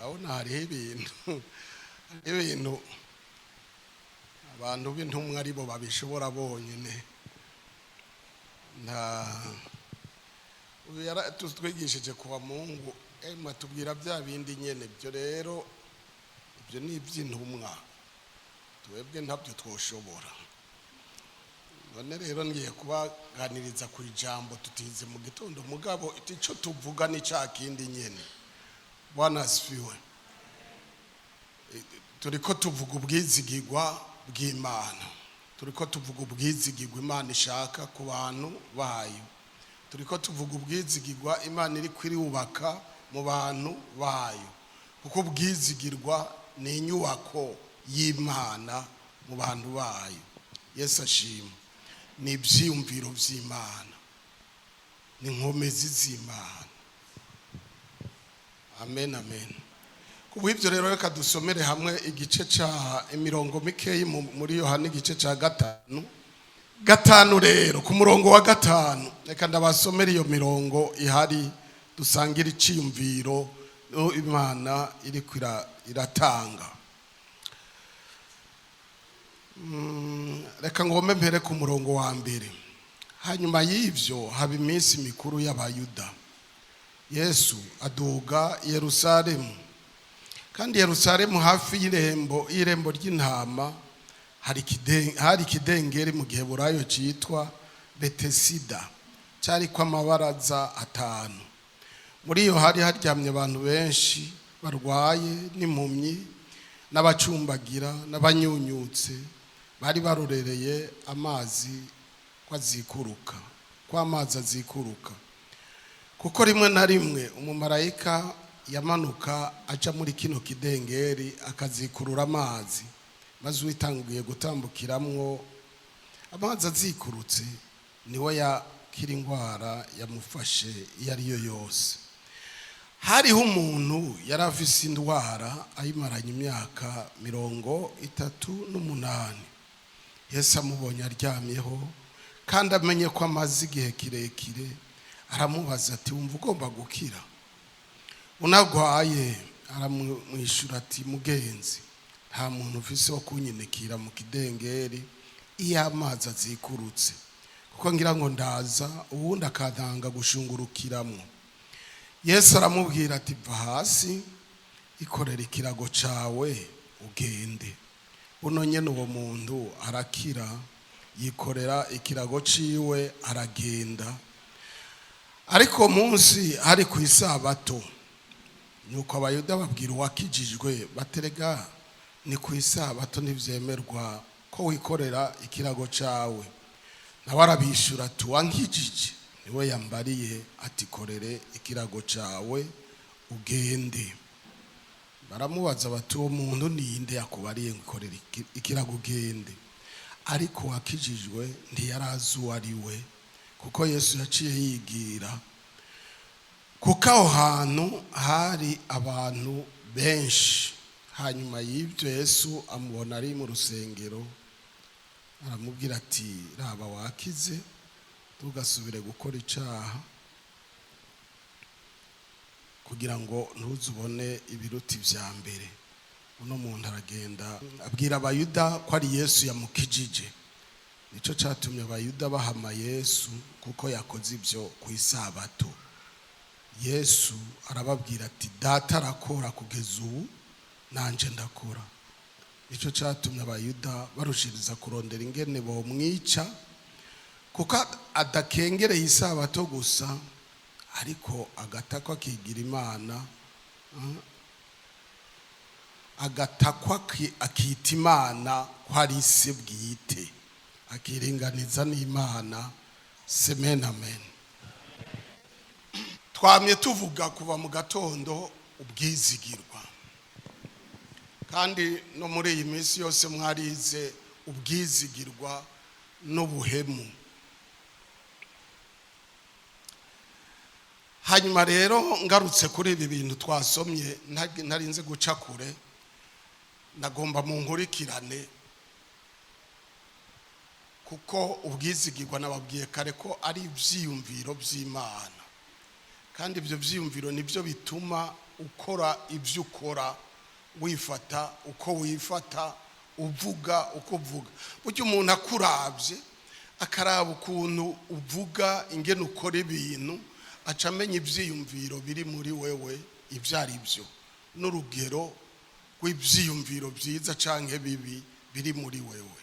Urabona, hariho ibintu abantu b'intumwa aribo babishobora bonyine. Nta uyu yaratwigishije kuwa Mungu, emwe tubwira bya bindi nyene. Ibyo rero, ibyo ni iby'intumwa, twebwe ntabyo twoshobora. None rero ngiye kubaganiriza ku ijambo tutize mu gitondo, mugabo icyo tuvuga ni cya kindi nyene. Bwana asifiwe. Turiko tuvuga ubwizigirwa bw'Imana, turiko tuvuga ubwizigirwa Imana ishaka ku bantu bayo, turiko tuvuga ubwizigirwa Imana iri kwirubaka mu bantu bayo, kuko ubwizigirwa ni inyubako y'Imana mu bantu bayo. Yesu ashima. Ni ibyiyumviro by'Imana, ni inkomezi z'Imana. Amen, amen. Kuba ibyo rero, reka dusomere hamwe igice cya imirongo mikeyi muri Yohana, igice cya 5. 5 rero, ku murongo wa 5. Reka ndabasomere iyo mirongo ihari, dusangire iciyumviro Imana iri iratanga. Reka ngombe mpere ku murongo wa 1. Hanyuma y'ibyo haba iminsi mikuru y'Abayuda, Yesu aduga i Yerusalemu. Kandi Yerusalemu hafi y'irembo ry'intama hari ikidengeri mu Giheburayo cyitwa Betesida, cyariko amabaraza atanu. Muri iyo hari haryamye abantu benshi barwaye, n'impumyi, n'abacumbagira, n'abanyunyutse. Bari barorereye amazi ko azikuruka, ko amazi azikuruka, kuko rimwe na rimwe umumarayika yamanuka aja muri kino kidengeri akazikurura amazi, maze uwitanguye gutambukiramwo amazi azikurutse niwe yakira indwara yamufashe iyo ari yo yose. Hariho umuntu yari afise indwara ayimaranye imyaka 38. Yesu amubonye aryamyeho kandi amenye ko amaze igihe kirekire, aramubaza ati: "Wumva ugomba gukira?" Unagwaye aramwishyura ati: "Mugenzi, nta muntu ufise wo kunyinikira mu kidengeri iyo amazi azikurutse, kuko ngira ngo ndaza, uwundi akantanga gushungurukiramwo." Yesu aramubwira ati: "Va hasi, ikorera ikirago cawe, ugende." Buno nyene uwo muntu arakira, yikorera ikirago ciwe, aragenda. Ariko munsi hari ku isabato. Nuko Abayuda babwira uwakijijwe baterega: "Ni ku isabato, ntivyemerwa ko wikorera ikirago cawe." Nawe arabishyura ati: "Uwankijije niwe yambariye ati: 'Korere ikirago cawe, ugende.'" Baramubaza bati: "Uwo muntu ninde yakubariye ngo ikorere ikirago ugende?" Ariko uwakijijwe ntiyarazi uwo ari we, kuko Yesu yaciye yigira, kuko aho hantu hari abantu benshi. Hanyuma y'ibyo Yesu amubona ari mu rusengero, aramubwira ati: "Raba, wakize, ntugasubire gukora icaha, kugira ngo ntuzubone ibiruti vya mbere." Uno muntu aragenda, abwira Abayuda ko ari Yesu yamukijije. Nico catumye Abayuda bahama Yesu, kuko yakoze ibyo ku isabato. Yesu arababwira ati: "Data arakora kugeza ubu, nanje ndakora." Nicyo cyatumye Abayuda barushiriza kurondera ingene bomwica, kuko adakengereye isabato gusa, ariko agatakwa akigira Imana, agatakwa akita Imana ko ari se bwite, akiringaniza n'Imana. Semen, amen. Twamye tuvuga kuva mu gatondo ubwizigirwa, kandi no muri iyi minsi yose mwarize ubwizigirwa n'ubuhemu. Hanyuma rero ngarutse kuri ibi bintu twasomye, ntarinze guca kure, nagomba mu nkurikirane, kuko ubwizigirwa nababwiye kare ko ari ibyiyumviro by'Imana, kandi ibyo byiyumviro nibyo bituma Ukora ibyo ukora, wifata uko wifata, uvuga uko uvuga. Burya umuntu akurabye, akaraba ukuntu uvuga, ingene ukora ibintu, aca amenya ibyiyumviro biri muri wewe ibyo ari byo, n'urugero rw'ibyiyumviro byiza cyangwa bibi biri muri wewe.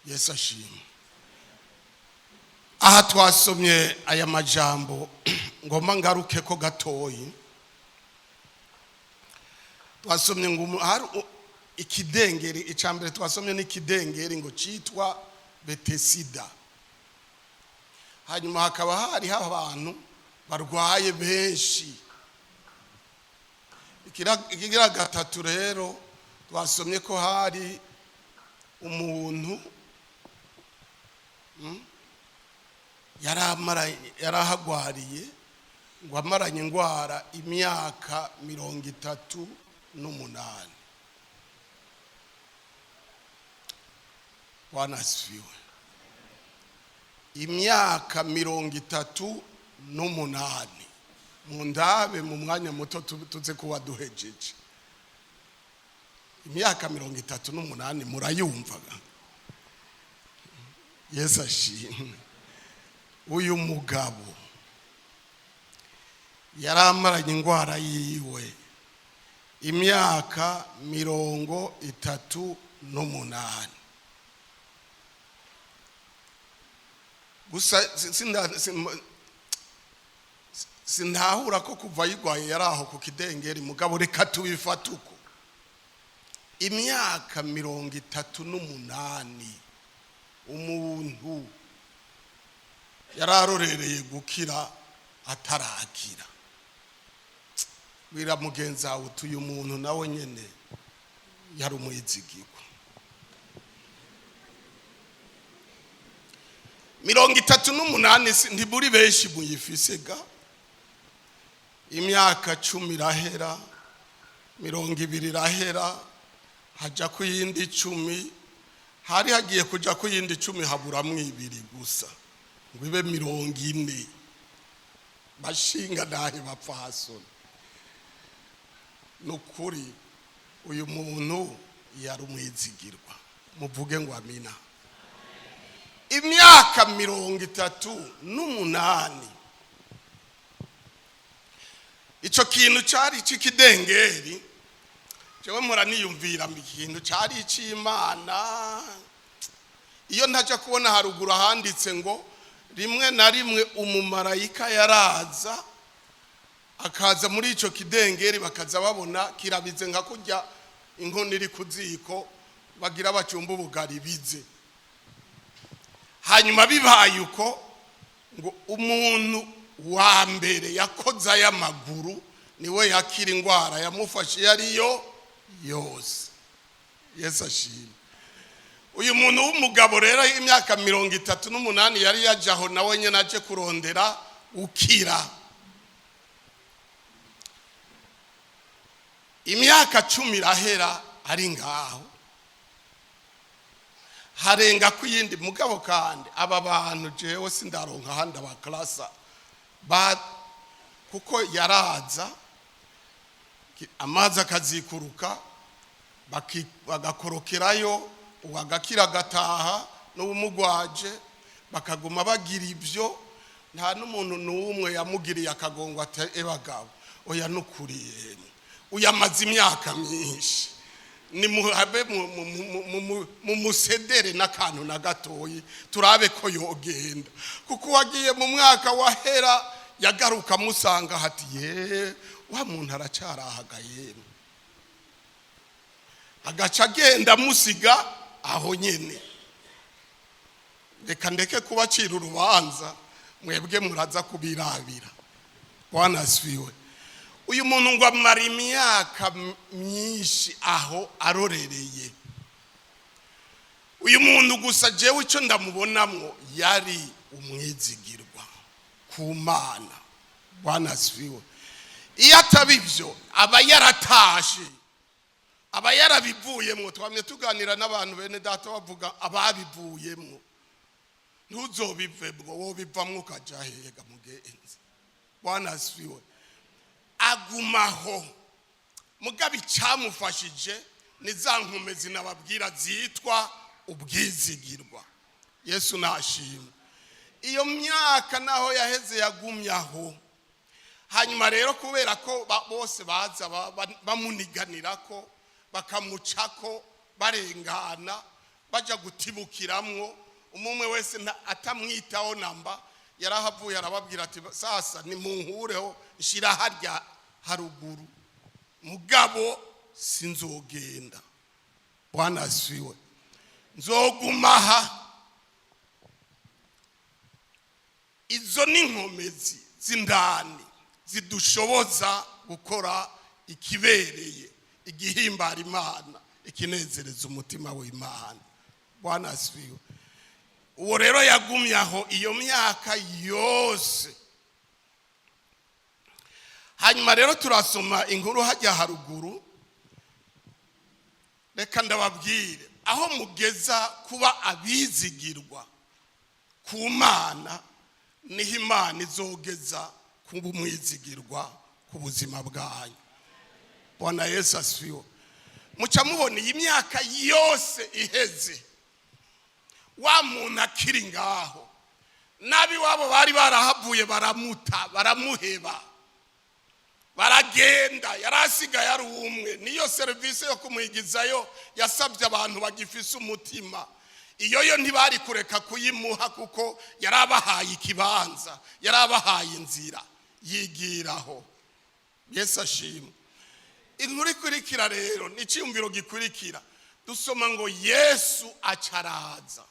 Yesu ashimwe. Aha twasomye aya majambo, ngomba ngaruke ko gatoyi. Twasomye ngo hari ikidengeri. Icya mbere twasomye ni ikidengeri ngo cyitwa Betesida. Hanyuma hakaba hariho abantu barwaye benshi. Ikigira gatatu rero, twasomye ko hari umuntu yari ahagwariye, ngo amaranye indwara imyaka 38. Bwana asifiwe. Imyaka 38. Mu ndabe mu mwanya muto tuze kuba duhejeje. Imyaka 38, murayumvaga? Yesu ashimwe. Uyu mugabo yari amaranye indwara yiwe imyaka 38. Gusa sintahura ko kuva yigwaye yari aho ku kidengeri. Mugabo reka tubifate uko. Imyaka 38 umuntu yari arorereye gukira atarakira. Bwira mugenzi wawe uti: "Uyu muntu nawe nyene yari umwizigirwa." 38, ntiburi benshi muyifise ga. Imyaka 10 irahera, 20 irahera, haja ku yindi 10. Hari hagiye kuja ku yindi 10, haburamwo ibiri gusa ngo ibe 40. Bashinga nahe bapfasoni, ni ukuri uyu muntu yari umwizigirwa. Muvuge ngo amina. Imyaka 38. Icyo kintu cyari cy'ikidengeri, jewe mpora niyumvira mu ikintu cyari icy'Imana. Iyo ntajya kubona haruguru ahanditse ngo rimwe na rimwe umumarayika yaraza, akaza muri icyo kidengeri, bakaza babona kirabize nka kurya inkono iri ku ziko bagira bacumba ubugari bize. Hanyuma bibaye uko, ngo umuntu wa mbere yakoze ay'amaguru niwe yakira indwara yamufashe iyo ariyo yose. Yesu ashimwe. Uyu muntu w'umugabo rero, imyaka 38, yari yaje aho nawe nyine aje kurondera ukira. Imyaka 10 irahera ari ngaho, harenga ku yindi. Mugabo kandi aba bantu jewe sindaronka ahandi abakarasa ba, kuko yaraza, amazi akazikuruka, bagakorokerayo, uwagakira agataha n'uwumugwaje, bakaguma bagira ibyo. Nta n'umuntu n'umwe yamugiriye akagongo ati: "Ebagabo, oya, nukuri yemwe, uyamaze imyaka myinshi, nimuhabe mumusedere n'akantu na gatoyi, turabe ko yogenda." Kuko uwagiye mu mwaka wahera yagaruka amusanga hati: "Ye, wa muntu aracyarahaga yemwe." Agaca agenda amusiga aho nyene. Reka ndeke kubacira urubanza, mwebwe muraza kubirabira. Bwana asifiwe. Uyu muntu ngo amara imyaka myinshi aho arorereye. Uyu muntu gusa, jewe icyo ndamubonamwo, yari umwizigirwa ku Mana. Bwana asifiwe. Iyo ataba ibyo, aba yaratashe, aba yarabivuyemo. Twamye tuganira n'abantu, bene data, bavuga ababivuyemo. Ntuzobivemwo, wobivamwo ukaja hega mugenzi? Bwana asifiwe. Agumaho. Mugabo icyamufashije ni za nkomezi nababwira zitwa ubwizigirwa. Yesu nashimwe. Iyo myaka naho yaheze, yagumye aho. Hanyuma rero, kubera ko bose baza bamuniganira ko bakamucako, barengana bajya gutibukiramwo, umwe wese atamwitaho namba, yarahavuye arababwira ati: "Sasa nimunkureho, nshyira harya haruguru, mugabo sinzogenda." Bwana asifiwe. Nzogumaha. Izo ni inkomezi z'indani zidushoboza gukora ikibereye, igihimbara Imana, ikinezereza umutima w'Imana. Bwana asifiwe. Uwo rero yagumye aho iyo myaka yose. Hanyuma rero turasoma inkuru hajya haruguru. Reka ndababwire, aho mugeza kuba abizigirwa ku Mana, niho Imana izogeza kuba umwizigirwa ku buzima bwanyu. Bwana Yesu asifiwe. Muca mubona iyi myaka yose iheze, wa muntu akiri ngaho. N'ab'iwabo bari barahavuye, baramuta, baramuheba, baragenda. Yari asigaye ari umwe. Niyo serivisi yo kumwigizayo yasabye abantu bagifise umutima. Iyo yo ntibari kureka kuyimuha, kuko yari abahaye ikibanza, yari abahaye inzira yigiraho. Yesu ashimwe. Inkuru ikurikira rero ni icyiyumviro gikurikira. Dusoma ngo Yesu acaraza.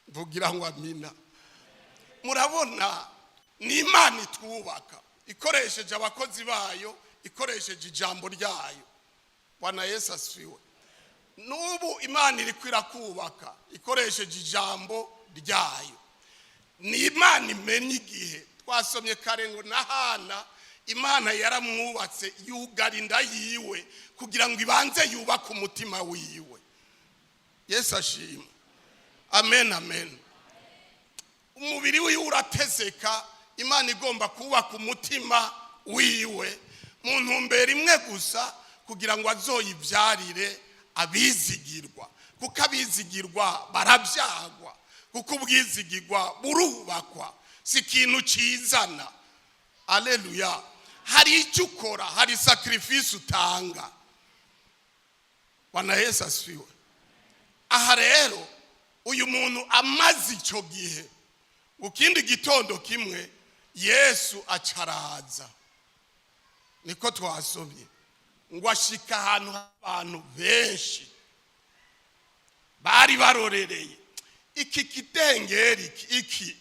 Mvugira ngo amina. Murabona, ni Imana itwubaka ikoresheje abakozi bayo, ikoresheje ijambo ryayo. Bwana Yesu asifiwe. N'ubu Imana iri irakubaka ikoresheje ijambo ryayo. Ni Imana imenya igihe. Twasomye kare ngo na Hana, Imana yaramwubatse, yugara inda yiwe kugira ngo ibanze yubake umutima wiwe. Yesu ashimwe. Amen, amen. Umubiri wiwe uratezeka, Imana igomba kubaka umutima wiwe mu ntumbero imwe gusa, kugira ngo azoyibyarire abizigirwa, kuko abizigirwa barabyagwa, kuko ubwizigirwa burubakwa, si ikintu cizana. Aleluya. Hari icyo ukora, hari sacrifice utanga. Bwana Yesu asifiwe. Aha rero uyu muntu amaze icyo gihe, mu kindi gitondo kimwe Yesu acaraza. Niko twasomye ngo ashika ahantu abantu benshi bari barorereye iki kidengeri iki.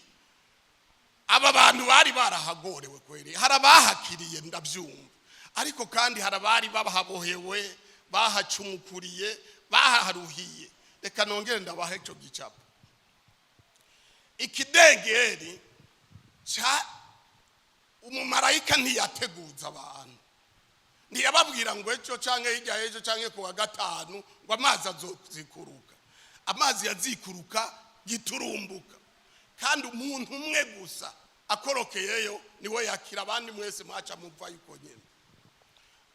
Aba bantu bari barahagorewe kweri. Hari abahakiriye, ndabyumva, ariko kandi hari abari bahabohewe, bahacumukuriye, baharuhiye. Reka nongere ndabahe icyo gicapo. Ikidengeri ca umumarayika ntiyateguza abantu, ntiyababwira ngo ejo canke hirya y'ejo canke ku wa gatanu ngo amazi azozikuruka. Amazi yazikuruka giturumbuka, kandi umuntu umwe gusa akorokeyeyo niwe yakira, abandi mwese mwaca muvayo uko nyene.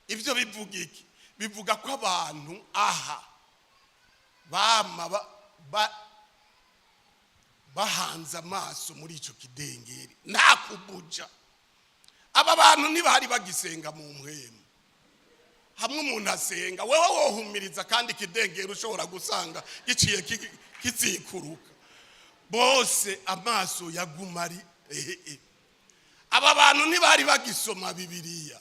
Ibyo bivuga iki? Bivuga ko abantu aha bama bahanze amaso muri icyo kidengeri, nta kubuja. Aba bantu ntibari bagisenga mu mpwemu hamwe umuntu asenga. Wewe wohumiriza, kandi ikidengeri ushobora gusanga giciye kizikuruka. Bose amaso yaguma ari ehe. Aba bantu ntibari bagisoma Bibiliya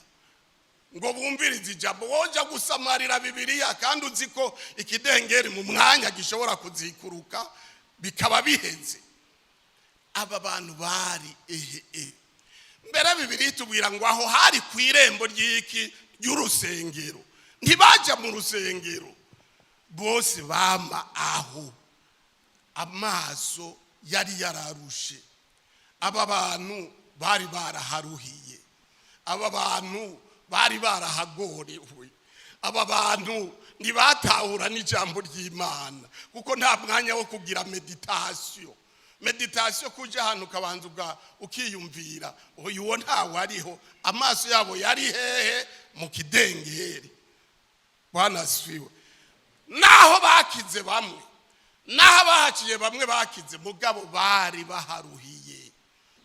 ngo bumvirize ijambo. Woja gusamarira Bibiliya kandi uzi ko ikidengeri mu mwanya gishobora kuzikuruka, bikaba biheze. Aba bantu bari ehe. Mbere Bibiliya itubwira ngo aho hari ku irembo ry'iki? Ry'urusengero. Ntibajya mu rusengero, bose bama aho. Amaso yari yararushe. Aba bantu bari baraharuhiye, aba bantu bari barahagorewe, aba bantu ntibatahura n'ijambo ry'Imana, kuko nta mwanya wo kugira méditation. Méditation, kuja ahantu ukabanza ukiyumvira. Uyu wo ntawe ariho. Amaso yabo yari hehe? Mu kidengeri. Bwana asifiwe. Naho bakize bamwe, naho abahaciye bamwe bakize, mugabo bari baharuhiye,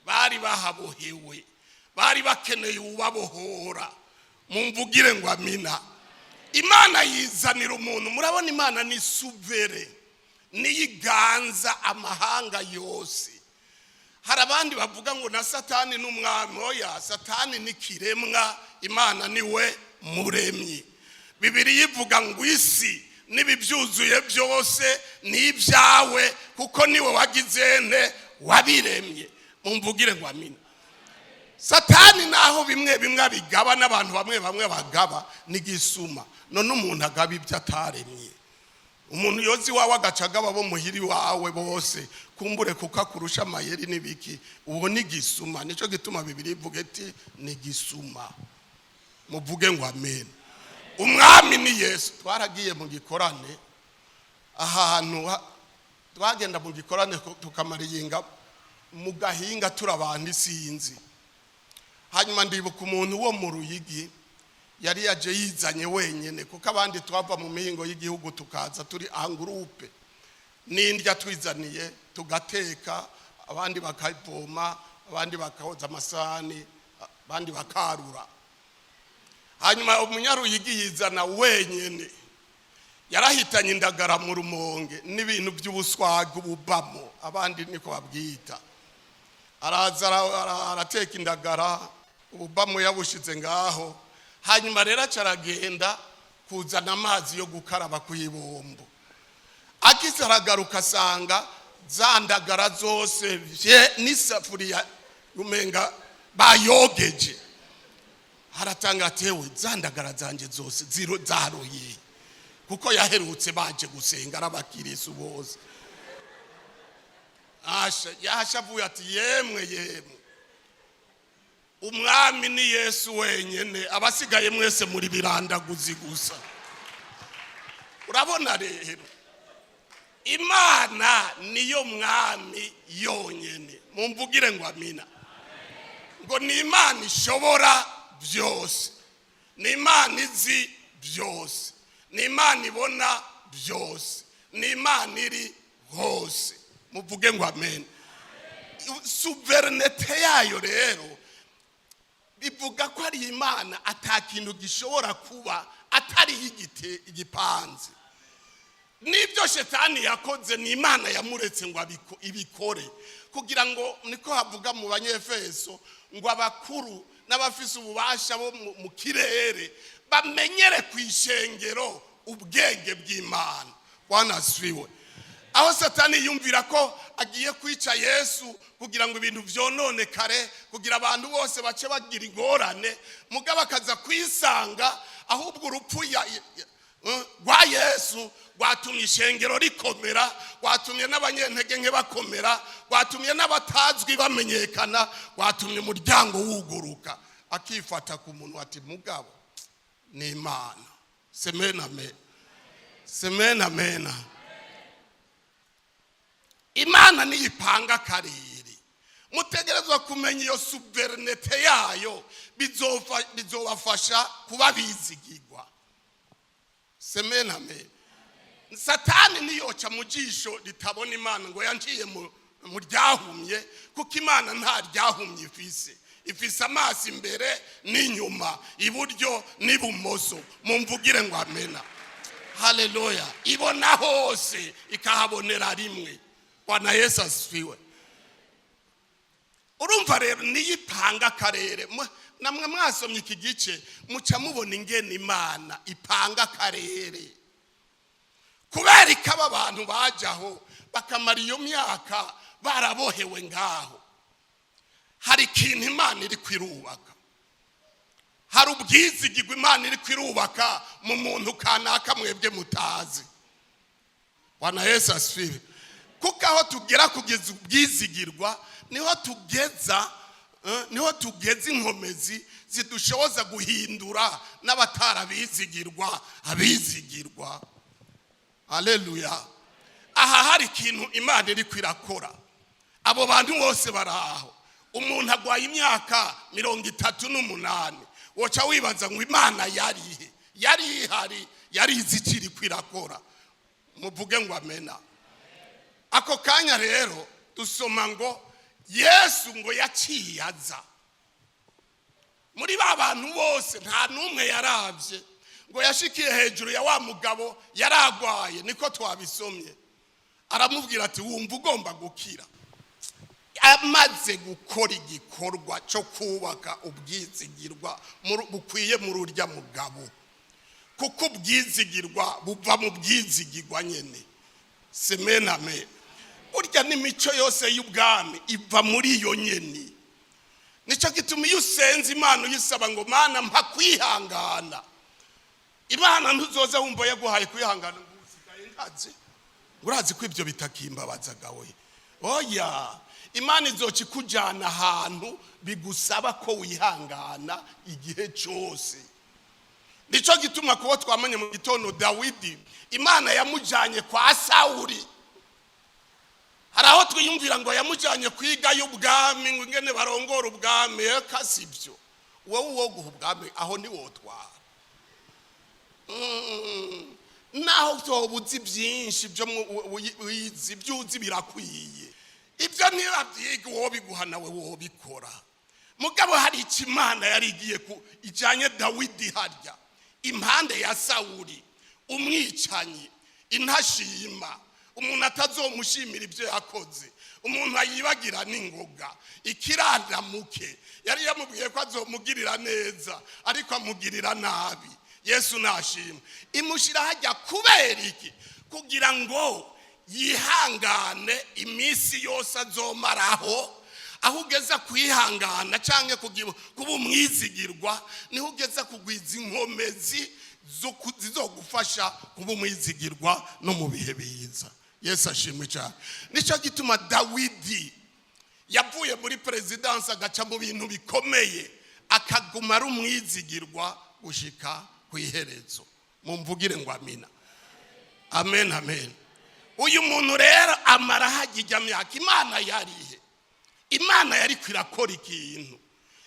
bari bahabohewe, bari bakeneye ubabohora. Mumvugire ngo amina. Imana yizanira umuntu. Murabona, Imana ni souverain, niyiganza amahanga yose. Hari abandi bavuga ngo na Satani n'umwami. Oya, Satani ni kiremwa, Imana niwe muremyi. Bibiri ivuga ngo isi n'ibibyuzuye byose ni ibyawe, kuko niwe wagize nte? Wabiremye. Mumvugire ngo amina. Satani naho bimwe bimwe abigaba n'abantu bamwe bamwe bagaba, n'igisuma. None umuntu agaba ibyo ataremye? Umuntu yozi iwawe agaca agaba bo muhiri wawe bose, kumbure kuko akurusha amayeri n'ibiki, uwo ni gisuma. Nicyo gituma Bibiri ivuga iti ni gisuma. Muvuge ngo amen. Umwami ni Yesu. Twaragiye mu gikorane ahantu twagenda mu gikorane tukamara iyinga mu gahinga turi abantu isinzi. Hanyuma ndibuka umuntu wo mu Ruyigi yari yaje yizanye wenyine, kuko abandi twava mu mihingo y'igihugu tukaza turi en groupe, n'indya twizaniye, tugateka, abandi bakavoma, abandi bakahoza amasahani, abandi bakarura. Hanyuma umunyaruyigi yizana wenyine, yarahitanye indagara mu Rumonge n'ibintu by'ubuswaga, ububamo abandi niko babwita. Araza arateka indagara, ububamo yabushize ngaho. Hanyuma rero aca aragenda kuzana amazi yo gukaraba ku ibombo. Akize aragaruka, asanga za ndagara zose vye n'isafuriya umenga bayogeje. Haratanga atewe za ndagara zanje zose zaroye, kuko yaherutse baje gusenga arabakirisu bose. Asha yashavuye ati: "Yemwe yemwe, umwami ni Yesu wenyene, abasigaye mwese muri birandaguzi gusa." Urabona rero, Imana niyo mwami yonyene. Mumvugire ngo amina. Ngo ni Imana ishobora byose, ni Imana izi byose, ni Imana ibona byose, ni Imana iri hose. Muvuge ngo amen. Souveraineté yayo rero bivuga ko ari Imana ata kintu gishobora kuba atari igite igipanze. N'ibyo Shetani yakoze, ni Imana yamuretse ngo ibikore, kugira ngo, niko havuga mu Banyefeso, ngo abakuru n'abafise ububasha bo mu kirere bamenyere ku ishengero ubwenge bw'Imana. Bwana asifiwe. Aho Satani yumvira ko agiye kwica Yesu kugira ngo ibintu vyononekare, kugira abantu bose bace bagira ingorane, mugabo akaza kwisanga ahubwo urupfu rwa Yesu rwatumye ishengero rikomera, rwatumye n'abanyentege nke bakomera, rwatumye n'abatazwi bamenyekana, rwatumye umuryango wuguruka. Akifata ku muntu ati: "Mugabo ni Imana." Semena amen, semena amena. Imana niyipanga akarere. Mutegerezwa kumenya iyo souveraineté yayo, bizobafasha kuba bizigirwa. Semena amen. Satani niyoca mu jisho ritabona Imana ngo yanciye mu ryahumye, kuko Imana nta ryahumye ifise. Ifise amaso imbere n'inyuma, iburyo n'ibumoso. Mumvugire ngo amena. Haleluya. Ibona hose, ikahabonera rimwe. Bwana Yesu asifiwe. Urumva rero, niyo ipanga akarere. Namwe mwasomye iki gice, muca mubona ingene Imana ipanga akarere. Kubera ikaba abantu bajyaho bakamara iyo myaka barabohewe ngaho, hari ikintu Imana iri kwirubaka, hari ubwizigirwa Imana iri kwirubaka mu muntu kanaka mwebwe mutazi. Bwana Yesu asifiwe. Kuko aho tugera kugeza ubwizigirwa, niho tugeza niho tugeza inkomezi zidushoboza guhindura n'abatarabizigirwa abizigirwa. Aleluya. Aha hari ikintu Imana iri kwirakora. Abo bantu bose baraho, umuntu agwaye imyaka 38, woca wibaza ngo Imana yarihe? Yari ihari, yari izi ikiri kwirakora. Muvuge ngo amena. Ako kanya rero dusoma ngo Yesu ngo yaciye aza muri ba bantu bose, nta n'umwe yarabye, ngo yashikiye hejuru ya wa mugabo yaragwaye, niko twabisomye, aramubwira ati: "Wumva ugomba gukira?" Amaze gukora igikorwa cyo kubaka ubwizigirwa bukwiye muri urya mugabo, kuko ubwizigirwa buva mu bwizigirwa nyine. Semename, burya n'imico yose y'ubwami iva muri iyo nyene. Nicyo gituma iyo usenze Imana uyisaba ngo: "Mana, mpa kwihangana," Imana ntuzoza wumva yaguhaye kwihangana ngo usigaye nkaze, urazi ko ibyo bitakimbabazaga we. Oya, Imana izoca ikujyana ahantu bigusaba ko wihangana igihe cyose. Nicyo gituma kuba twamenye mu gitondo Dawidi, Imana yamujyanye kwa Sawuri. Hari aho twiyumvira ngo yamujyanye kwiga y'ubwami, ngo ingene barongora ubwami. Eka, si byo. Wowe uwo guha ubwami aho ntiwotwara. Naho utoba uzi byinshi byo wizi, ibyo uzi birakwiye. Ibyo niba byiga, uwo biguha nawe wobikora. Mugabo hari icyo Imana yari igiye ku ijyanye Dawidi harya impande ya Sawuri, umwicanyi, intashima, umuntu atazomushimira ibyo yakoze, umuntu ayibagira n'ingoga, ikiraramuke. Yari yamubwiye ko azomugirira neza, ariko amugirira nabi. Yesu nashimwe. Imushyira hajya kubera iki? Kugira ngo yihangane iminsi yose azomaraho. Aho ugeza kwihangana cyangwa kuba umwizigirwa, niho ugeza kugwiza inkomezi zizogufasha kuba umwizigirwa no mu bihe biza. Yesu ashimwe cyane. Nicyo gituma Dawidi yavuye muri perezidansi, agaca mu bintu bikomeye, akaguma ari umwizigirwa gushika ku iherezo. Mumvugire ngo amina. Amen, amen. Uyu muntu rero amara hajya ijya myaka. Imana yarihe? Imana yari kwirakora ikintu,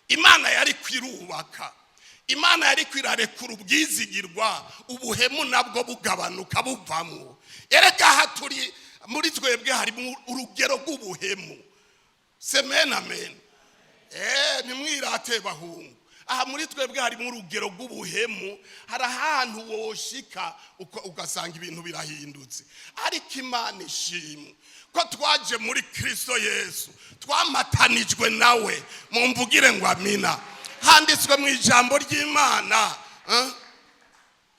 Imana yari kwirubaka, Imana yari kwirarekura ubwizigirwa, ubuhemu nabwo bugabanuka, buvamo. Erega aha turi muri twebwe harimo urugero rw'ubuhemu. Semen, amen. Ntimwirate bahungu, aha muri twebwe harimo urugero rw'ubuhemu. Hari ahantu woshika ugasanga ibintu birahindutse. Ariko Imana ishimwe ko twaje muri Kristo Yesu, twamatanijwe nawe. Mumvugire ngo amina. Handitswe mu ijambo ry'Imana,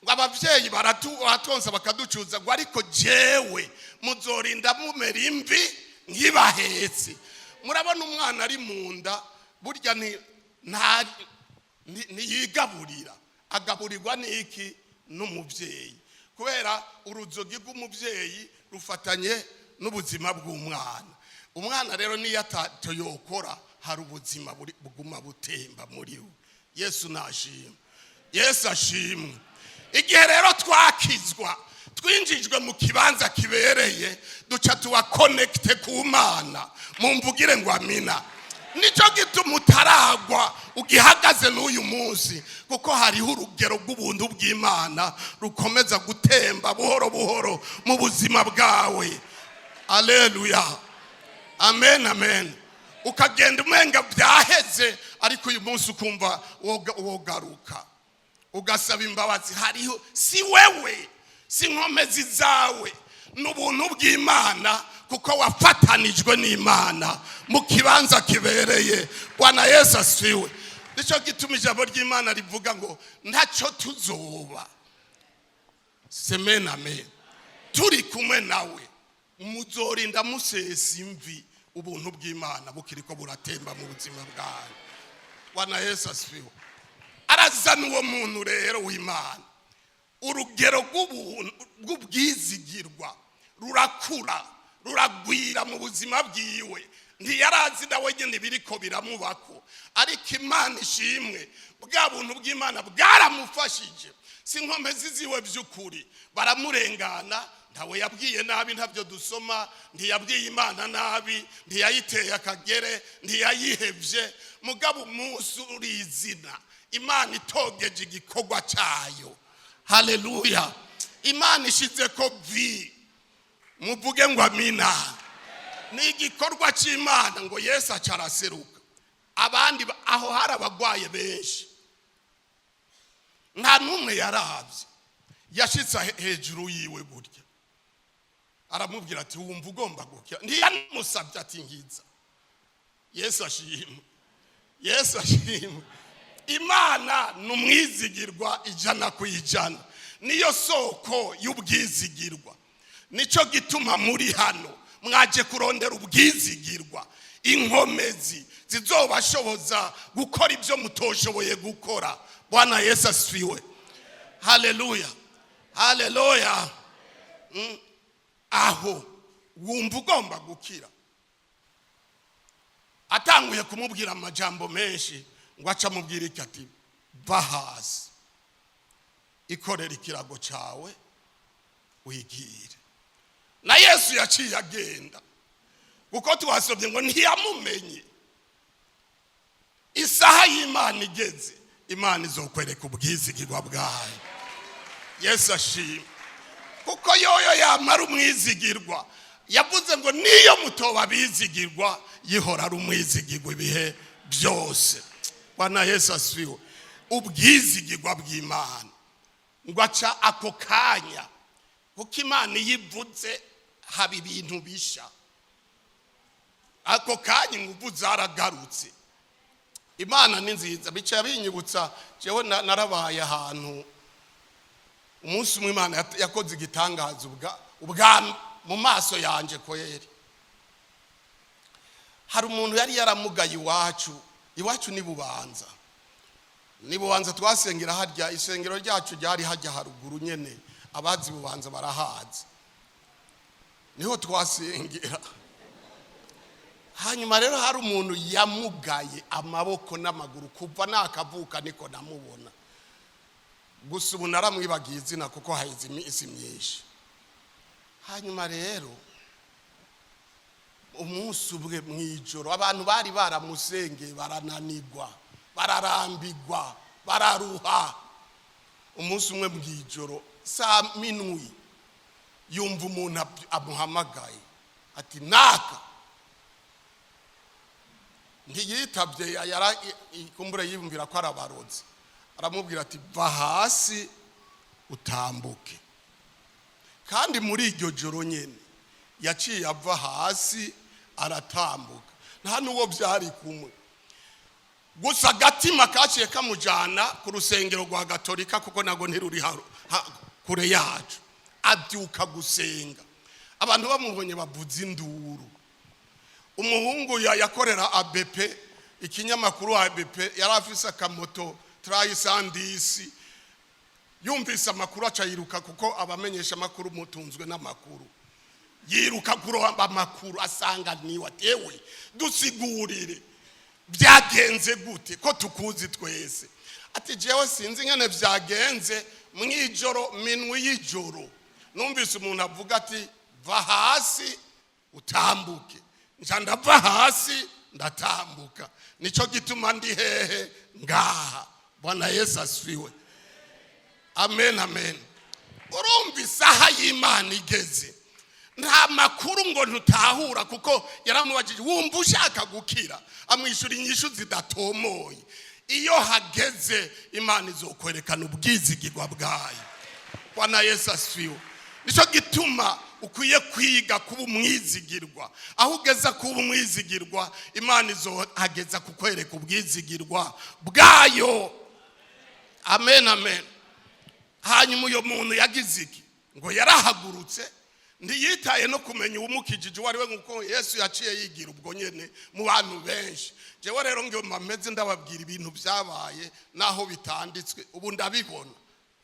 ngo ababyeyi baratonsa bakaducuza, ngo ariko jewe muzorinda mumera imvi nk'ibahetse. Murabona umwana ari mu nda, burya ntiyigaburira, agaburirwa n'iki? N'umubyeyi, kubera uruzogi rw'umubyeyi rufatanye n'ubuzima bw'umwana. Umwana rero niyo atayokora, hari ubuzima buguma butemba muri we. Yesu nashimwe, Yesu ashimwe. Igihe rero twakizwa, twinjijwe mu kibanza kibereye, duca tuba connecté ku Mana. Mumvugire ngo amina. Nicyo gituma utaragwa, ugihagaze n'uyu munsi, kuko hariho urugero rw'ubuntu bw'Imana rukomeza gutemba buhoro buhoro mu buzima bwawe. Aleluya, amen, amen. Ukagenda umenga byaheze, ariko uyu munsi ukumva wogaruka ugasaba imbabazi. Hariho, si wewe, si inkomezi zawe, n'ubuntu bw'Imana, kuko wafatanijwe n'Imana mu kibanza kibereye. Bwana Yesu asifiwe. Nicyo gituma ijambo ry'Imana rivuga ngo ntacyo tuzoba. Semen, amen. Turi kumwe nawe, muzorinda musesa imvi, ubuntu bw'Imana bukiriko buratemba mu buzima bwawe. Bwana Yesu asifiwe. Arazana uwo muntu rero w'Imana, urugero rw'ubwizigirwa rurakura, ruragwira mu buzima bwiwe. Ntiyarazi nawe nyine ibiriko biramubako, ariko Imana ishimwe, bwa buntu bw'Imana bwaramufashije. Si inkomezi ziwe by'ukuri, baramurengana. Ntawe yabwiye nabi, ntabyo dusoma. Ntiyabwiye Imana nabi, ntiyayiteye akagere, ntiyayihevye. Mugabo umunsi urizina Imana itogeje igikorwa cyayo. Haleluya! Imana ishize ko vi, muvuge ngo amina. Ni igikorwa cy'Imana. Ngo Yesu aca araseruka. Abandi aho hari abagwaye benshi, nta n'umwe yarabye. Yashitse hejuru yiwe gutya, aramubwira ati: "Wumva ugomba gukira?" Ntiyamusabye ati: "Nkiza." Yesu ashimwe, Yesu ashimwe. Imana ni umwizigirwa 100%, niyo soko y'ubwizigirwa. Nicyo gituma muri hano mwaje kurondera ubwizigirwa, inkomezi zizobashoboza gukora ibyo mutoshoboye gukora. Bwana Yesu asifiwe! Haleluya, haleluya! Aho wumva ugomba gukira? Atanguye kumubwira amajambo menshi, ngo aca amubwira iki? Ati: "Va hasi, ikorera ikirago cyawe, wigire." Na Yesu yaciye agenda, kuko twasomye ngo ntiyamumenye. Isaha y'Imana igeze, Imana izokwereka ubwizigirwa bwayo. Yesu ashima, kuko yoyo yamara umwizigirwa. Yavuze ngo niyo mutoba bizigirwa, yihora ari umwizigirwa ibihe byose. Bwana Yesu asifiwe! Ubwizigirwa bw'Imana. Ngo aca ako kanya, kuko Imana iyo ivuze haba ibintu bisha. Ako kanya ingufu zaragarutse. Imana ni nziza. Bicaye binyibutsa jewe narabaye ahantu umunsi umwe, Imana yakoze igitangaza ubwa mu maso yanje kweri. Hari umuntu yari yaramugaye iwacu. Iwacu ni Bubanza, ni Bubanza. Twasengera harya, isengero ryacu ryari hajya haruguru nyene. Abazi Bubanza barahazi, niho twasengera. Hanyuma rero hari umuntu yamugaye amaboko n'amaguru kuva nakavuka, niko namubona. Gusa ubu naramwibagiye izina kuko haheze iminsi myinshi. Hanyuma rero umunsi umwe mu ijoro, abantu bari baramusengeye barananigwa, bararambigwa, bararuha. Umunsi umwe mu ijoro, saa minwi, yumva umuntu amuhamagaye ati: "Naka." Ntiyitabye, kumbure yiyumvira ko arabarozi. Aramubwira ati: "Va hasi utambuke." Kandi muri iryo joro nyine yaciye ava hasi aratambuka. Nta n'uwo byari kumwe, gusa agatima kaciye kamujyana ku rusengero rwa Gatolika, kuko ntabwo ntiruri kure yacu. Abyuka gusenga, abantu bamubonye bavuza induru. Umuhungu yakorera ABP, ikinyamakuru ABP, yari afise akamoto trayisandisi. Yumvise amakuru aca yiruka, kuko abamenyesha amakuru mutunzwe n'amakuru. Yiruka kuroba amakuru, asanga niwe. Atewe: "Dusigurire, byagenze gute ko tukuzi twese?" Ati: "Jewe sinzi ingene byagenze. Mw'ijoro, minwi y'ijoro, numvise umuntu avuga ati: 'Va hasi utambuke.' Nca ndava hasi ndatambuka. Nico gituma ndi hehe ngaha." Bwana Yesu asifiwe! Amen, amen. Urumva, isaha y'Imana igeze, nta makuru ngo ntutahura, kuko yaramubajije: "Wumva ushaka gukira?" Amwishyura inyishu zidatomoye. Iyo hageze, Imana izokwerekana ubwizigirwa bwayo. Bwana Yesu asifiwe! Nicyo gituma ukwiye kwiga kuba umwizigirwa. Aho ugeza kuba umwizigirwa, Imana izohageza kukwereka ubwizigirwa bwayo. Amen, amen. Hanyuma uyo muntu yagize iki? Ngo yarahagurutse, ntiyitaye no kumenya uwumukijije uwo ari we, nk'uko Yesu yaciye yigira ubwo nyene mu bantu benshi. Jewe rero ngiyo mpameze ndababwira ibintu byabaye naho bitanditswe, ubu ndabibona.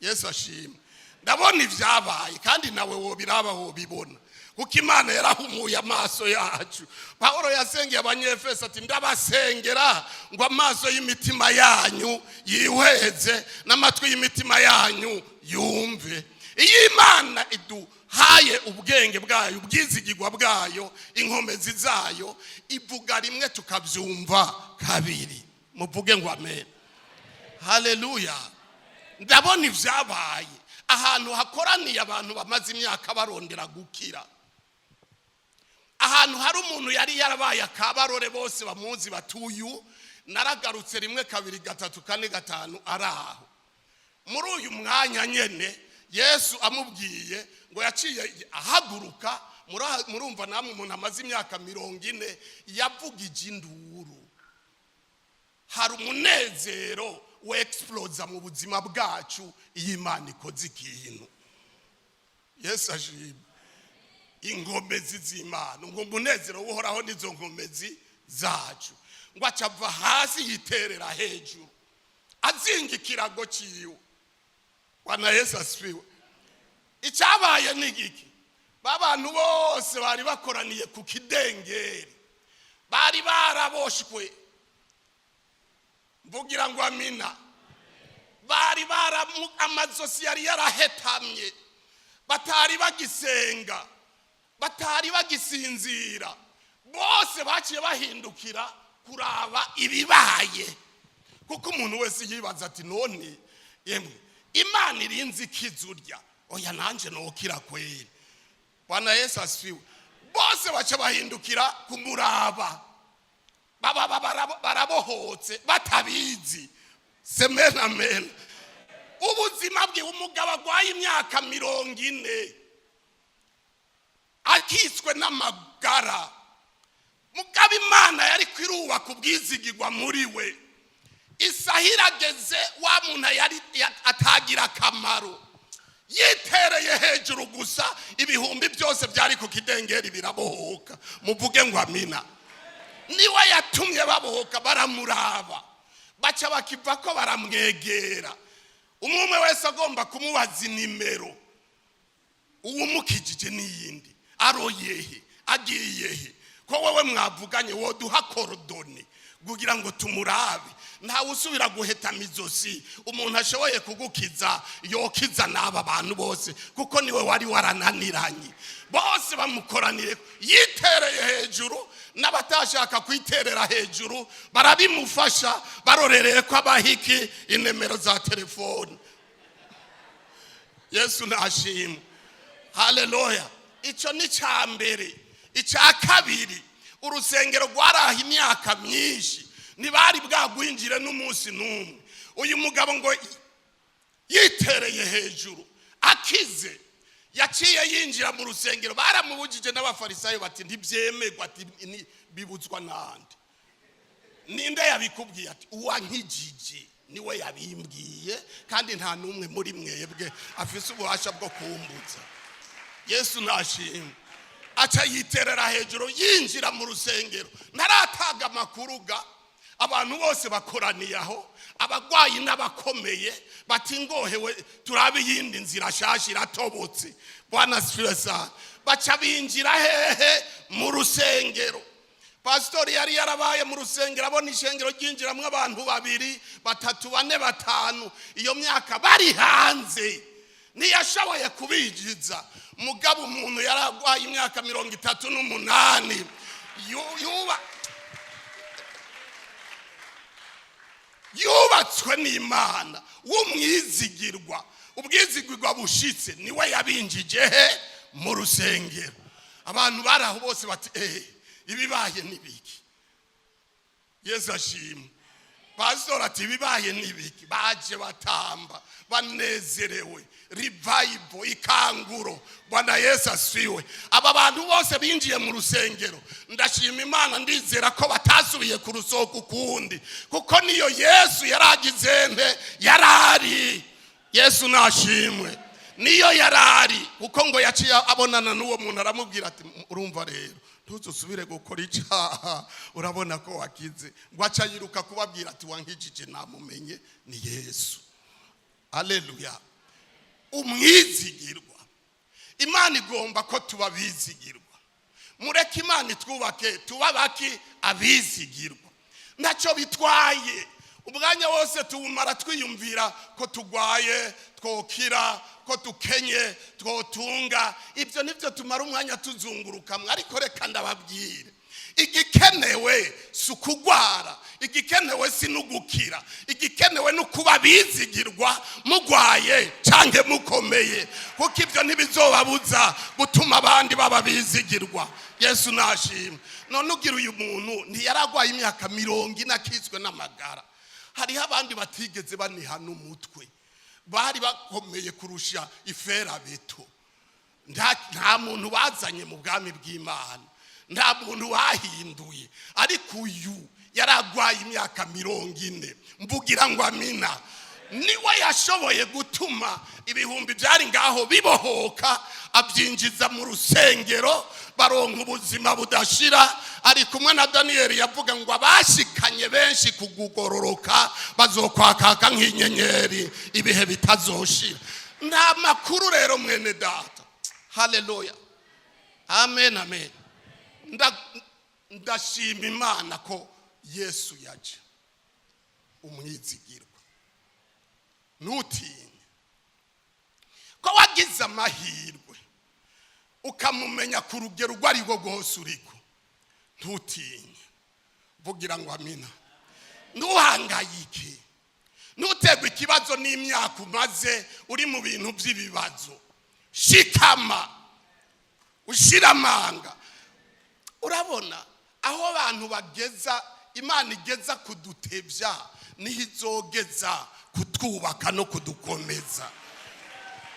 Yesu ashimwe! Ndabona ibyabaye, kandi nawe wobiraba, wobibona, kuko Imana yarahumuye amaso yacu. Pawulo yasengeye Abanyefeso ati: "Ndabasengera ngo amaso y'imitima yanyu yihweze n'amatwi y'imitima yanyu yumve." Iyo Imana idu Yaduhaye ubwenge bwayo, ubwizigirwa bwayo, inkomezi zayo. Ivuga rimwe tukabyumva kabiri. Muvuge ngo amen, haleluya. Ndabona ibyabaye ahantu hakoraniye abantu bamaze imyaka barondera gukira, ahantu hari umuntu yari yarabaye akabarore, bose bamuzi, batuyu naragarutse rimwe, kabiri, gatatu, kane, gatanu, ari aho. Muri uyu mwanya nyene Yesu amubwiye ngo yaciye ahaguruka. Murumva namwe, umuntu amaze imyaka 40 yavugije induru. Hari umunezero wexplosa mu buzima bwacu iyo Imana ikoze ikintu. Yesu ashimwe. Inkomezi z'Imana, ngo umunezero uhoraho n'izo nkomezi zacu. Ngo acava hasi yiterera hejuru, azinga ikirago ciwe. Bwana Yesu asifiwe. Icyabaye ni igiki? Ba bantu bose bari bakoraniye ku kidengeri bari baraboshwe, mvugira ngo amina. Bari baramu amazosi yari yarahetamye, batari bagisenga, batari bagisinzira, bose baciye bahindukira kuraba ibibaye, kuko umuntu wese yibaza ati: "None yemwe, Imana irinze ikiza urya, oya, nanjye nokira kweri." Bwana Yesu asifiwe. Bose baca bahindukira kumuraba, baba barabohotse batabizi. Amen, amen. Ubuzima bwe, umugabo arwaye imyaka 40, akitswe n'amagara, mugabo Imana yari kwirubaka ubwizigirwa muri we. Isaha irageze, wa muntu yari atagira akamaro yitereye hejuru gusa, ibihumbi byose byari ku kidengeri birabohoka. Muvuge ngo amina. Niwe yatumye babohoka. Baramuraba, baca bakiva ko baramwegera, umwe umwe wese agomba kumubaza inimero, uwumukijije n'iyindi, aroyehe, agiyehe, ko wowe mwavuganye woduha coordonnées kugira ngo tumurabe. Ntawe usubira guhetama izosi. Umuntu ashoboye kugukiza yokiza n'aba bantu bose, kuko niwe wari warananiranye. Bose bamukoranire, yitereye hejuru, n'abatashaka kwiterera hejuru barabimufasha, barorereye ko abahiki inemero za telefoni. Yesu ntashimwe, haleluya. Icyo ni icya mbere. Icya kabiri, urusengero rwaraha imyaka myinshi, ntibari bwagwinjire n'umunsi n'umwe. Uyu mugabo ngo yitereye hejuru akize, yaciye yinjira mu rusengero. Baramubujije n'Abafarisayo, bati: "Ntibyemerwa." Ati: "Bibuzwa n'andi? Ninde yabikubwiye?" Ati: "Uwankijije niwe yabimbwiye, kandi nta n'umwe muri mwebwe afise ububasha bwo kumbuza." Yesu ntashimwe. Aca yiterera hejuru, yinjira mu rusengero. Ntarataga amakuru ga abantu bose bakoraniye aho, abagwayi n'abakomeye, bati: "Ngohewe turabe iyindi nzira shasha iratobotse." Bwana asifiwe sana. Baca binjira hehe? Mu rusengero. Pasitori yari yarabaye mu rusengero, abona ishengero ryinjiramo abantu babiri, batatu, bane, batanu, iyo myaka bari hanze, ntiyashoboye kubinjiza. Mugabo umuntu yaragwaye imyaka 38, yubatswe n'Imana, w'umwizigirwa, ubwizigirwa bushitse, niwe yabinjije he? Mu rusengero. Abantu bari aho bose bati: "Eh, ibibaye n'ibiki?" Yesu ashimwe. Pasitori ati: "Ibibaye n'ibiki?" Baje batamba banezerewe, revival, ikanguro. Bwana Yesu asifiwe. Aba bantu bose binjiye mu rusengero, ndashima Imana, ndizera ko batasubiye ku rusoko ukundi, kuko niyo Yesu yaragize nte? Yarari. Yesu nashimwe. Niyo yarari, kuko ngo yaciye abonana n'uwo muntu, aramubwira ati: "Urumva rero, ntuzusubire gukora icyaha, urabona ko wakize." Ngo aca yiruka kubabwira ati: "Wankijije namumenye, ni Yesu." Aleluya. Umwizigirwa, Imana igomba ko tuba bizigirwa. Mureke Imana itwubake, tuba baki? Abizigirwa. Ntacyo bitwaye. Umwanya wose tuwumara twiyumvira ko tugwaye twokira, ko dukenye twotunga. Ibyo nibyo tumara umwanya tuzungurukamwe. Ariko reka ndababwire, igikenewe si ukugwara, igikenewe si n'ugukira, igikenewe ni ukuba bizigirwa mugwaye cyangwa mukomeye, kuko ibyo ntibizobabuza gutuma abandi baba bizigirwa. Yesu nashimwe. None ugira uyu muntu ntiyaragwaye imyaka 40 akitswe n'amagara? Hariho abandi batigeze baniha n'umutwe, bari bakomeye kurusha iferabeto. Nta muntu bazanye mu bwami bw'Imana, nta muntu bahinduye, ariko uyu yaragwaye imyaka 40. Mvugira ngo amina. Niwe yashoboye gutuma ibihumbi byari ngaho bibohoka, abyinjiza mu rusengero, baronka ubuzima budashira. Ari kumwe na Daniyeli, yavuga ngo abashikanye benshi kugugororoka bazokwakaka nk'inyenyeri ibihe bitazoshira. Nta makuru rero, mwene data. Haleluya, amen, amen. Ndashima Imana ko Yesu yaje umwizigirwa. Ntutinye ko wagize amahirwe ukamumenya ku rugero urwo ari rwo rwose uriko. Ntutinye, vugira ngo amina. Ntuhangayike, ntuterwe ikibazo n'imyaka umaze uri mu bintu by'ibibazo. Shikama, ushira amanga. Urabona aho abantu bageza, Imana igeza kudutebya, niho izogeza kutwubaka no kudukomeza.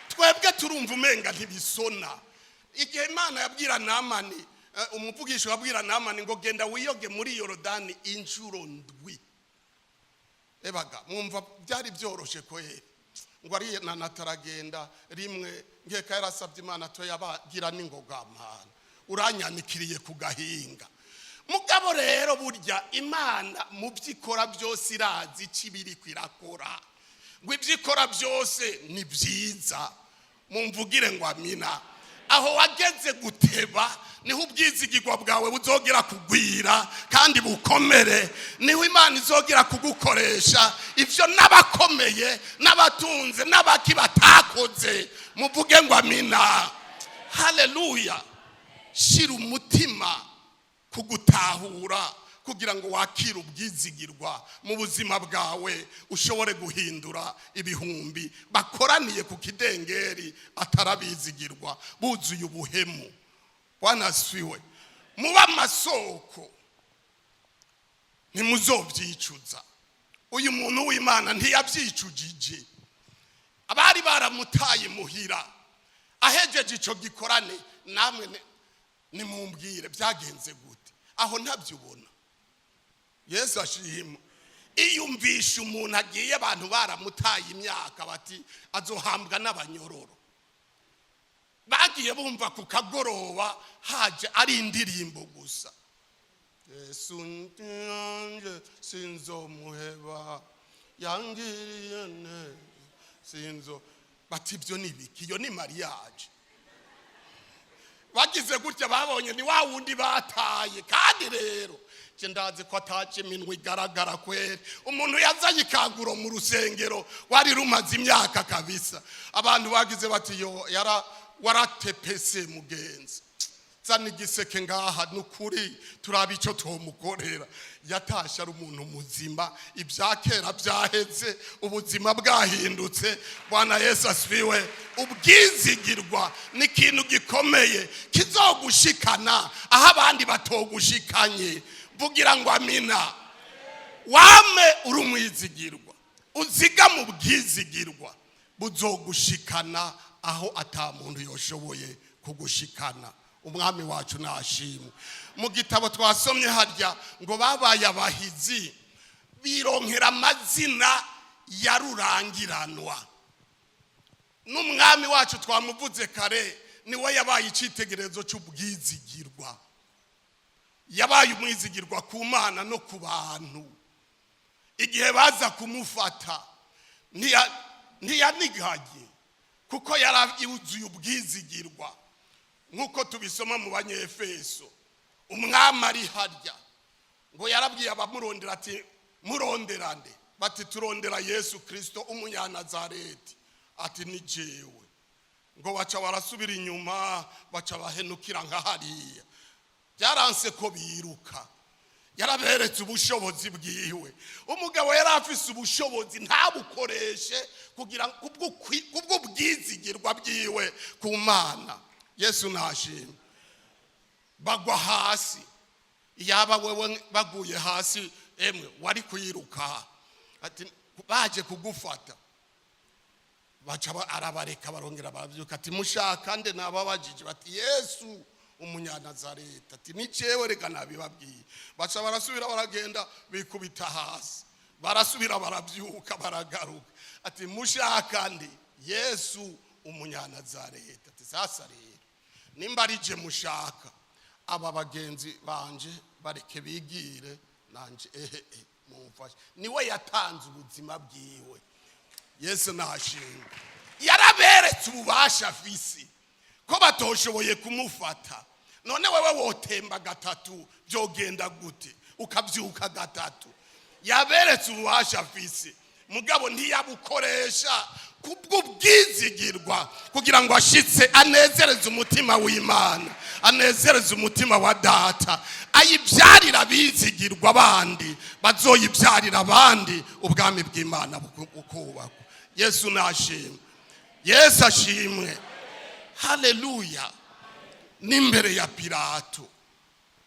Twebwe turumva umenga ntibisona. Igihe Imana yabwira Namani, umuvugisho wabwira Namani ngo genda wiyoge muri Yorodani inshuro ndwi, ebaga mwumva byari byoroshe kweri? Ngo ari nanataragenda rimwe, nkeka yarasabye Imana to yabagira n'ingoga, mana uranyanikiriye ku gahinga. Mugabo rero burya Imana mu byo ikora byose irazi icyo ibiri irakora, ngo ibyo ikora byose ni byiza. Mumvugire ngo amina. Aho wageze guteba niho ubwizigirwa bwawe buzogera kugwira kandi bukomere, niho Imana izogera kugukoresha ibyo n'abakomeye n'abatunze n'abaki batakoze. Muvuge ngo amina, haleluya. Shira umutima kugutahura kugira ngo wakire ubwizigirwa mu buzima bwawe, ushobore guhindura ibihumbi bakoraniye ku kidengeri atarabizigirwa, buzuye ubuhemu. Bwana asifiwe. Muba amasoko, ntimuzobyicuza. Uyu muntu w'Imana ntiyabyicujije. Abari baramutaye muhira, ahejeje icyo gikorane, namwe nimumbwire byagenze gute? Aho ntabyo ubona. Yesu ashima. Iyumvisha umuntu agiye, abantu baramutaye imyaka, bati azohambwa n'abanyororo. Bagiye bumva ku kagoroba haje ari indirimbo gusa: "Yesu nje sinzomuheba, yangiriye neza, sinzo." Bati ibyo ni ibiki? Iyo ni mariage. Bagize gutya babonye ni wa wundi bataye. Kandi rero je ndazi ko ataje iminwa igaragara kweri. Umuntu yazanye ikanguro mu rusengero wari rumaze imyaka kabisa. Abantu bagize bati yo yara waratepese mugenzi, zana igiseke ngaha, nukuri turaba icyo tumukorera. Yatashe ari umuntu muzima, ibya kera byaheze, ubuzima bwahindutse. Bwana Yesu asifiwe. Ubwizigirwa ni ikintu gikomeye kizogushikana aho abandi batogushikanye. Vugira ngo amina. Wame uri umwizigirwa, uziga mu bwizigirwa buzogushikana aho ata muntu yoshoboye kugushikana. Umwami wacu nashimwe. Mu gitabo twasomye harya ngo babaye abahizi, bironkera amazina ya rurangiranwa. N'umwami wacu twamuvuze kare, niwe yabaye icyitegererezo cy'ubwizigirwa. Yabaye umwizigirwa ku Mana no ku bantu. Igihe baza kumufata ntiyaniganye, kuko yari yuzuye ubwizigirwa, nk'uko tubisoma mu Banyefeso. Umwami ari harya, ngo yarabwiye abamurondera ati muronderande? Bati: "Turondera Yesu Kirisito umunyanazareti." Ati: "Ni jewe." Ngo baca barasubira inyuma, baca bahenukira nka hariya. Byaranse ko biruka. Yaraberetse ubushobozi bwiwe. Umugabo yari afise ubushobozi, ntabukoreshe kugira kubw'ubwizigirwa bwiwe ku Mana. Yesu nashimwe. Bagwa hasi. Yaba wewe baguye hasi, emwe, wari kwiruka. Ati baje kugufata, baca arabareka, barongera baravyuka. Ati: "Mushaka nde?" Nababajije. Bati: "Yesu umunyanazareti." Ati: "Ni jewe, reka nabibabwiye." Baca barasubira baragenda, bikubita hasi, barasubira baravyuka, baragaruka. Ati: "Mushaka nde?" "Yesu umunyanazareti." Ati: "Sasa rero, nimba ari je mushaka, aba bagenzi banje bareke bigire, nanje ehe mumfashe." Niwe yatanze ubuzima bwiwe. Yesu nashimwe. Yaraberetse ububasha afise, ko batoshoboye kumufata. None wewe wotemba gatatu, byogenda gute ukabyuka gatatu? Yaberetse ububasha afise, mugabo ntiyabukoresha kubw'ubwizigirwa, kugira ngo ashitse anezereze umutima w'Imana, anezereze umutima wa Data, ayibyarira abizigirwa bandi bazoyibyarira abandi, ubwami bw'Imana bukubakwa. Yesu nashimwe. Yesu ashimwe. Haleluya. N'imbere ya Pilato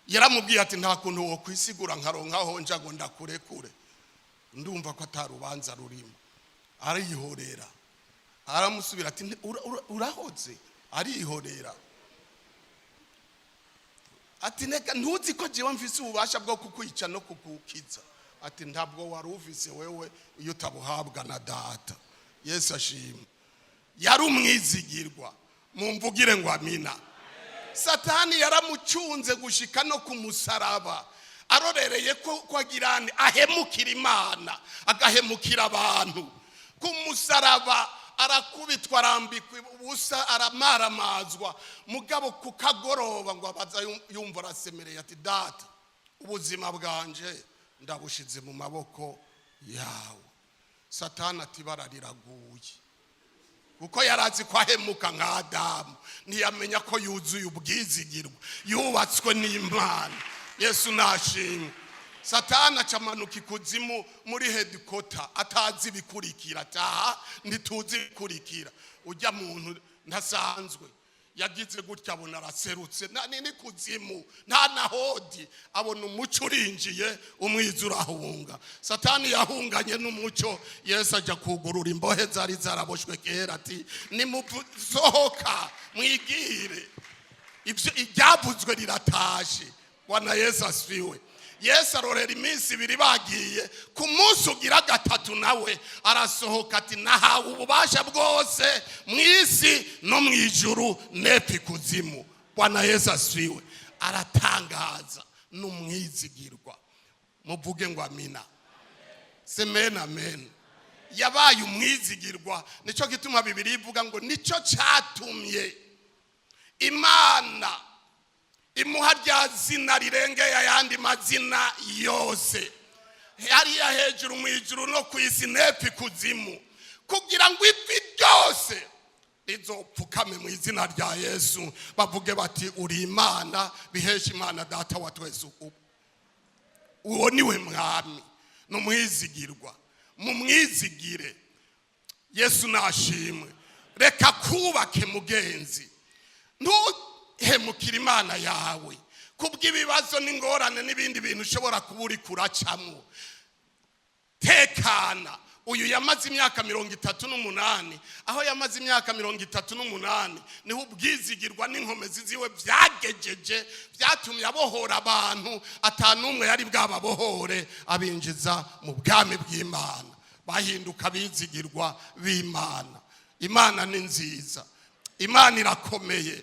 yaramubwiye ati: "Nta kuntu wo kwisigura nkaronka aho nja ngo ndakurekure? Ndumva ko atarubanza rurimo." Arihorera. Aramusubira ati: "Urahoze." Arihorera. Ati: "Neka ntuzi ko jewe mfise ububasha bwo kukwica no kukukiza?" Ati: "Ntabwo wari ufise wewe iyo utabuhabwa na Data." Yesu ashimwe. Yari umwizigirwa. Mumvugire ngo amina. Satani yaramucunze gushika no ku musaraba, arorereye ko agirane ahemukira Imana, agahemukira abantu. Ku musaraba arakubitwa, arambikwa ubusa, aramaramazwa. Mugabo ku kagoroba ngo abaza yumva arasemereye ati: "Data, ubuzima bwanje ndabushize mu maboko yawe." Satani ati: "Bara riraguye," kuko yari azi ko ahemuka nka Adamu. Ntiyamenya ko yuzuye ubwizigirwa, yubatswe n'Imana. Yesu nashimwe. Satani acamanuka ikuzimu muri headquarter, atazi ibikurikira. Ataha ntituzi ibikurikira. Ujya muntu ntasanzwe. Yagize gutya, abona araserutse ni kuzimu, nta na hodi. Abona umuco urinjiye, umwiza urahunga. Satani yahunganye n'umuco. Yesu ajya kugurura imbohe zari zaraboshwe kera, ati: "Nimusohoka mwigire." Ibyo iryavuzwe riratashe. Bwana Yesu asifiwe. Yesu arorera iminsi 2 bagiye. Ku munsi ugira gatatu nawe arasohoka, ati: "Nahawe ububasha bwose mu isi no mu ijuru nepfa ikuzimu." Bwana Yesu asifiwe. Aratangaza n'umwizigirwa. Muvuge ngo amina. Semena amen. Yabaye umwizigirwa. Nicyo gituma Bibiri ivuga ngo nicyo cyatumye Imana imuha rya zina rirengeye ayandi mazina yose, hariya hejuru mu ijuru no ku isi nepfa ikuzimu, kugira ngo ivi ryose rizopfukame mu izina rya Yesu, bavuge bati: "Uri Imana," bihesha Imana Data wa twese. Uwo niwe Mwami, ni umwizigirwa. Mumwizigire. Yesu nashimwe. Reka kubake, mugenzi. Ntuhemukire Imana yawe kubw'ibibazo n'ingorane n'ibindi bintu ushobora kuba uri kuracamo. Tekana. Uyu yamaze imyaka 38. Aho yamaze imyaka 38, niho ubwizigirwa n'inkomezi ziwe byagejeje, byatumye abohora abantu atanumwe yari bwababohore, abinjiza mu bwami bw'Imana, bahinduka abizigirwa b'Imana. Imana ni nziza, Imana irakomeye,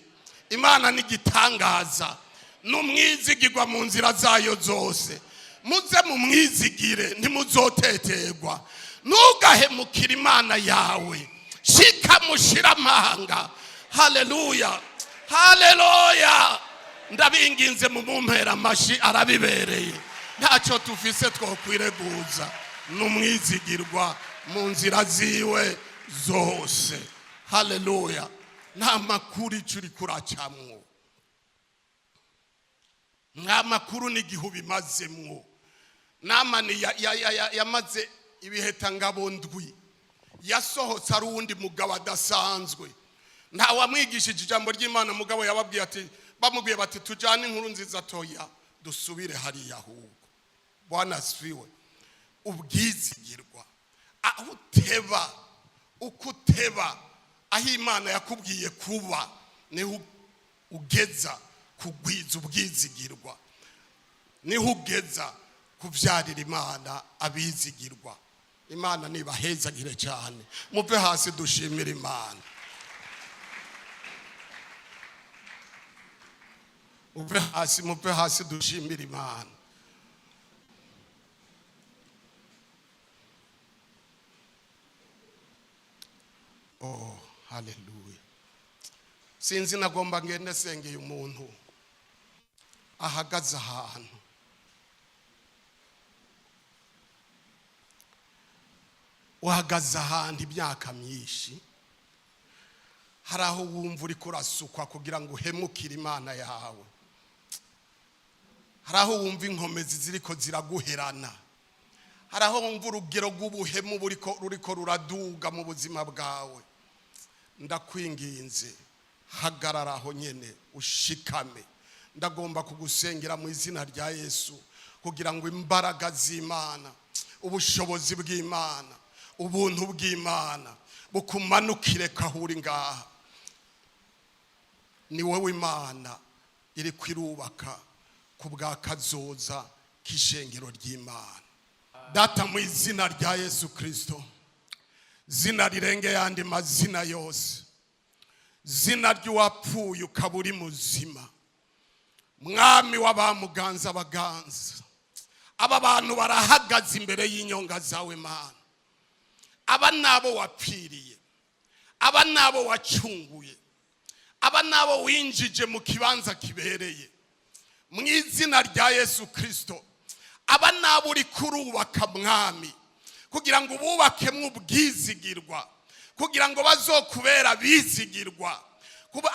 Imana ni igitangaza, n'umwizigirwa mu nzira zayo zose. Muze mumwizigire, ntimuzoteterwa. Ntugahemukire Imana yawe. Shika mushira amanga. Haleluya, haleluya. Ndabinginze, mumumpera amashi, arabibereye. Ntacyo tufise twokwireguza. N'umwizigirwa mu nzira ziwe zose. Haleluya! Nta makuru icyo uri kuracamwo, nta makuru n'igihe ubimazemwo. Namani yamaze ibihetangabo ndwi, yasohotse ari uwundi mugabo adasanzwe. Nta wamwigishije ijambo ry'Imana. Mugabo yababwiye ati, bamubwiye bati: "Tujyane inkuru nziza." Toya, dusubire hariya ahubwo. Bwana asifiwe. Ubwizigirwa, aho uteba, uko uteba aho Imana yakubwiye kuba, niho ugeza kugwiza ubwizigirwa, niho ugeza kubyarira Imana abizigirwa. Imana nibahezagire cyane. Muve hasi dushimire Imana. Muve hasi, muve hasi dushimire Imana. Oh, haleluya! Sinzi, nagomba ngende sengeye umuntu ahagaze ahantu. Uhagaze ahantu imyaka myinshi, hari aho wumva uri kurasukwa kugira ngo uhemukire Imana yawe. Hari aho wumva inkomezi ziriko ziraguherana. Hari aho wumva urugero rw'ubuhemu ruriko ruraduga mu buzima bwawe. Ndakwinginze, hagarara aho nyene, ushikame. Ndagomba kugusengera mu izina rya Yesu kugira ngo imbaraga z'Imana, ubushobozi bw'Imana, ubuntu bw'Imana bukumanukire kahuri ngaha. Ni wowe Imana iri kwirubaka ku bwa kazoza k'ishengero ry'Imana. Data, mu izina rya Yesu Kirisito, zina rirenge yandi mazina yose, zina ry'uwapfuye ukaba uri muzima, Mwami w'abamuganza abaganza, aba bantu barahagaze imbere y'inyonga zawe, Mana. Aba nabo wapfiriye, aba nabo wacunguye, aba nabo winjije mu kibanza kibereye. Mu izina rya Yesu Kirisito, aba nabo uri kurubaka, Mwami, kugira ngo ububakemo ubwizigirwa, kugira ngo bazokubera bizigirwa.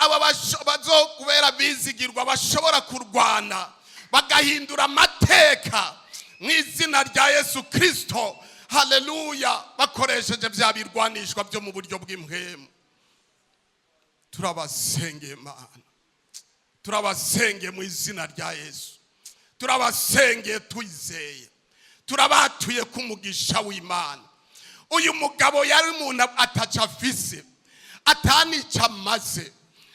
Aba bazokubera bizigirwa, bashobora kurwana bagahindura amateka mu izina rya Yesu Kirisito. Haleluya! Bakoresheje bya birwanishwa byo mu buryo bw'impwemu. Turabasengeye, Mana. Turabasengeye mu izina rya Yesu. Turabasengeye twizeye, turabatuye ku mugisha w'Imana. Uyu mugabo yari umuntu ataca afise, atanica amaze,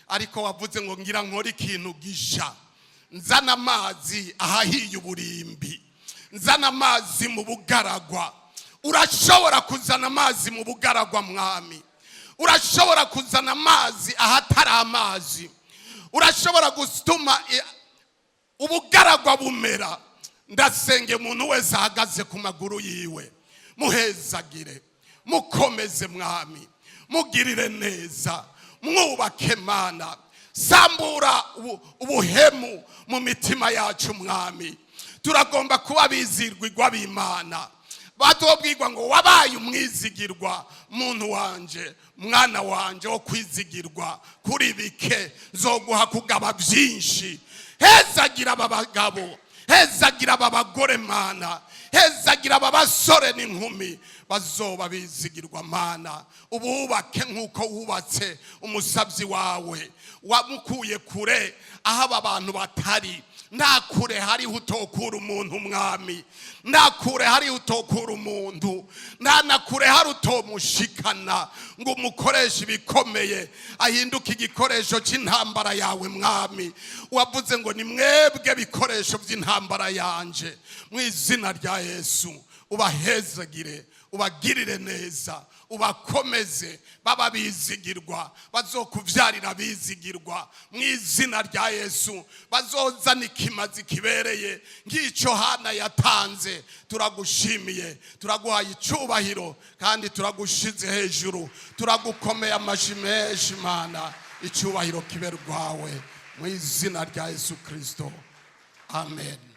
ariko wavuze ngo: "Ngira nkore ikintu gisha, nzana amazi ahahiye uburimbi, nzana amazi mu bugaragwa." Urashobora kuzana amazi mu bugaragwa, Mwami. Urashobora kuzana amazi ahatari amazi. Urashobora gutuma ubugaragwa bumera. Ndasenge umuntu wese ahagaze ku maguru yiwe, muhezagire, mukomeze, Mwami, mugirire neza, mwubake. Mana, sambura ubuhemu mu mitima yacu. Mwami, turagomba kuba bizirwa b'Imana, batobwirwa ngo: "Wabaye umwizigirwa, muntu wanje, mwana wanje wo kwizigirwa kuri bike, nzoguha kugaba byinshi." Hezagira aba bagabo, hezagira aba bagore, Mana. Hezagira aba basore n'inkumi bazoba bizigirwa. Mana, ububake nk'uko wubatse umusabyi wawe, wamukuye kure aho aba bantu batari. Nta kure hariho utokura umuntu, Mwami. Nta kure hariho utokura umuntu, nta na kure hari utomushikana ngo umukoreshe ibikomeye, ahinduke igikoresho cy'intambara yawe. Mwami, wavuze ngo: "Ni mwebwe bikoresho by'intambara yanje." Mu izina rya Yesu, ubahezagire, ubagirire neza, ubakomeze, baba bizigirwa, bazokuvyarira bizigirwa mu izina rya Yesu, bazozana ikimazi kibereye nk'icyo Hana yatanze. Turagushimiye, turaguhaye icubahiro kandi turagushize hejuru, turagukomeye amashi menshi. Mana, icyubahiro kibe rwawe mu izina rya Yesu Kristo, amen.